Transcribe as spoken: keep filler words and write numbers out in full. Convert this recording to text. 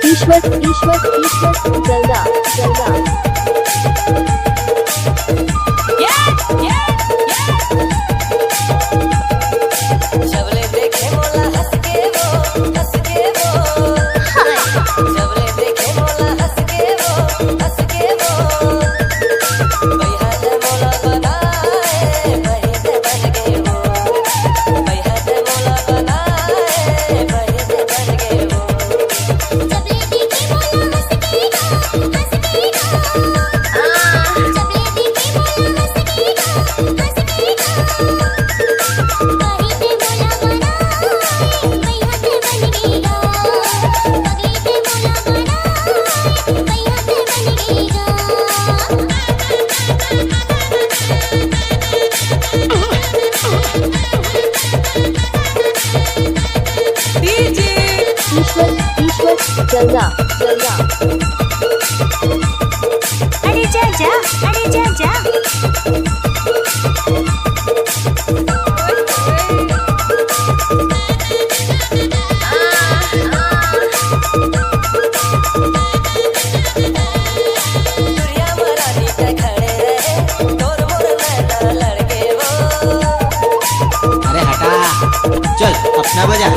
ईश्वर, ईश्वर, ईश्वर, जलदा, जलदा। जब ले देखे मोला हंस के वो, हंस के वो। जब ले देखे मोला हंस के वो, हंस के वो। भैया ते मोला बनाए, बहिन ते बन गे वो। भैया ते मोला बनाए, बहिन ते बन गे वो। जब ले देखे मोला हंस के वो, हंस के वो। जब ले देखे मोला हंस के वो, हंस के वो। ईश्वर, ईश्वर, जलदा, जलदा। अरे जा जा, अरे जा जा। अरे हटा, चल अपना बजा।